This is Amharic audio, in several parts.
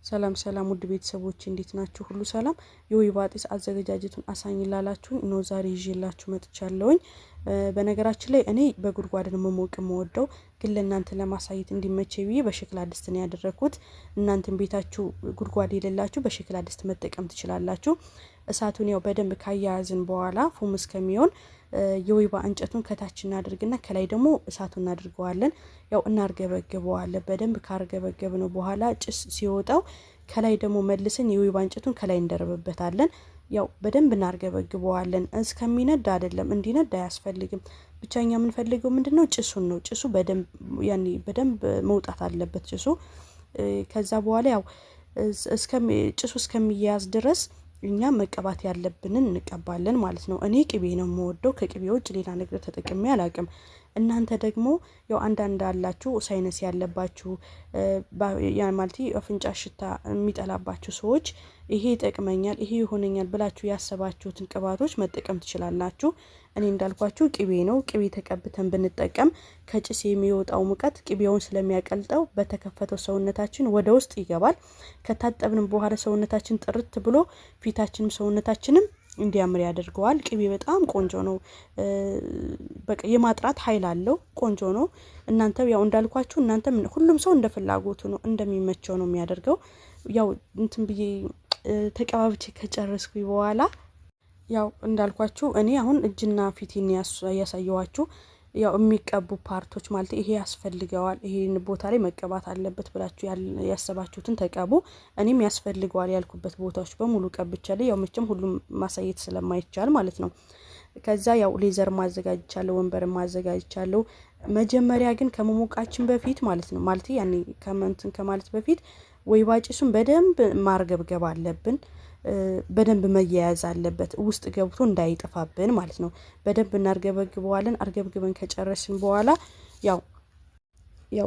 ሰላም ሰላም ውድ ቤተሰቦች እንዴት ናችሁ? ሁሉ ሰላም። የወይባ ጢስ አዘገጃጀቱን አሳኝ ላላችሁኝ እነሆ ዛሬ ይዤላችሁ መጥቻለሁኝ። በነገራችን ላይ እኔ በጉድጓድ ነው መሞቅ የምወደው፣ ግን ለእናንተ ለማሳየት እንዲመቼ ብዬ በሸክላ ድስት ነው ያደረግኩት። እናንተም ቤታችሁ ጉድጓድ የሌላችሁ በሸክላ ድስት መጠቀም ትችላላችሁ። እሳቱን ያው በደንብ ካያያዝን በኋላ ፉም እስከሚሆን የወይባ እንጨቱን ከታች እናድርግና ከላይ ደግሞ እሳቱን እናድርገዋለን። ያው እናርገበግበዋለን። በደንብ ካርገበገብ ነው በኋላ ጭስ ሲወጣው ከላይ ደግሞ መልሰን የወይባ እንጨቱን ከላይ እንደርብበታለን። ያው በደንብ እናርገበግበዋለን። እስከሚነድ አይደለም፣ እንዲነድ አያስፈልግም። ብቻ እኛ የምንፈልገው ምንድን ነው? ጭሱን ነው። ጭሱ በደንብ ያኔ በደንብ መውጣት አለበት ጭሱ። ከዛ በኋላ ያው ጭሱ እስከሚያያዝ ድረስ እኛ መቀባት ያለብንን እንቀባለን ማለት ነው። እኔ ቅቤ ነው የምወደው። ከቅቤ ውጭ ሌላ ነገር ተጠቅሜ አላቅም። እናንተ ደግሞ ያው አንዳንድ አላችሁ sinus ያለባችሁ ማለት አፍንጫ ሽታ የሚጠላባችሁ ሰዎች ይሄ ይጠቅመኛል፣ ይሄ ይሆነኛል ብላችሁ ያሰባችሁትን ቅባቶች መጠቀም ትችላላችሁ። እኔ እንዳልኳችሁ ቅቤ ነው። ቅቤ ተቀብተን ብንጠቀም ከጭስ የሚወጣው ሙቀት ቅቤውን ስለሚያቀልጠው በተከፈተው ሰውነታችን ወደ ውስጥ ይገባል። ከታጠብንም በኋላ ሰውነታችን ጥርት ብሎ ፊታችንም ሰውነታችንም እንዲያምር ያደርገዋል። ቅቤ በጣም ቆንጆ ነው። በቃ የማጥራት ኃይል አለው። ቆንጆ ነው። እናንተ ያው እንዳልኳችሁ እናንተ ሁሉም ሰው እንደ ፍላጎቱ ነው እንደሚመቸው ነው የሚያደርገው። ያው እንትን ብዬ ተቀባብቼ ከጨረስኩኝ በኋላ ያው እንዳልኳችሁ እኔ አሁን እጅና ፊቴን ያሳየኋችሁ ያው የሚቀቡ part ኦች ማለት ይሄ ያስፈልገዋል፣ ይሄን ቦታ ላይ መቀባት አለበት ብላችሁ ያሰባችሁትን ተቀቡ። እኔም ያስፈልገዋል ያልኩበት ቦታዎች በሙሉ ቀብቻለሁ። ያው መቼም ሁሉም ማሳየት ስለማይቻል ማለት ነው። ከዛ ያው leather ማዘጋጅቻለሁ፣ ወንበር ማዘጋጅቻለሁ። መጀመሪያ ግን ከመሞቃችን በፊት ማለት ነው ማለት ያኔ ከመንትን ከማለት በፊት ወይባ ጭሱን በደንብ ማርገብገብ አለብን። በደንብ መያያዝ አለበት፣ ውስጥ ገብቶ እንዳይጠፋብን ማለት ነው። በደንብ እናርገበግበዋለን። አርገብግበን ከጨረስን በኋላ ያው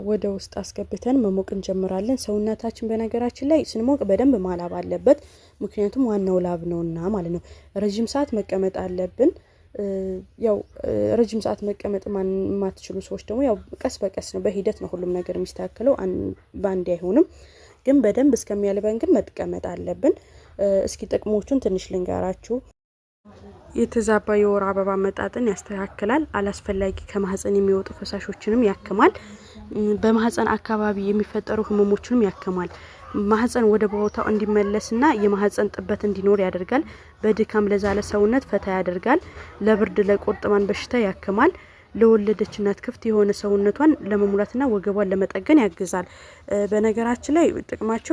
ወደ ውስጥ አስገብተን መሞቅ እንጀምራለን። ሰውነታችን በነገራችን ላይ ስንሞቅ በደንብ ማላብ አለበት፣ ምክንያቱም ዋናው ላብ ነውና ማለት ነው። ረዥም ሰዓት መቀመጥ አለብን። ያው ረጅም ሰዓት መቀመጥ የማትችሉ ሰዎች ደግሞ ያው ቀስ በቀስ ነው፣ በሂደት ነው ሁሉም ነገር የሚስተካከለው፣ በአንዴ አይሆንም። ግን በደንብ እስከሚያልበን ግን መቀመጥ አለብን። እስኪ ጥቅሞቹን ትንሽ ልንገራችሁ። የተዛባ የወር አበባ መጣጥን ያስተካክላል። አላስፈላጊ ከማህፀን የሚወጡ ፈሳሾችንም ያክማል። በማህፀን አካባቢ የሚፈጠሩ ህመሞችንም ያክማል። ማህፀን ወደ ቦታው እንዲመለስና የማህፀን ጥበት እንዲኖር ያደርጋል። በድካም ለዛለ ሰውነት ፈታ ያደርጋል። ለብርድ ለቁርጥማን በሽታ ያክማል። ለወለደች እናት ክፍት የሆነ ሰውነቷን ለመሙላትና ወገቧን ለመጠገን ያግዛል። በነገራችን ላይ ጥቅማቸው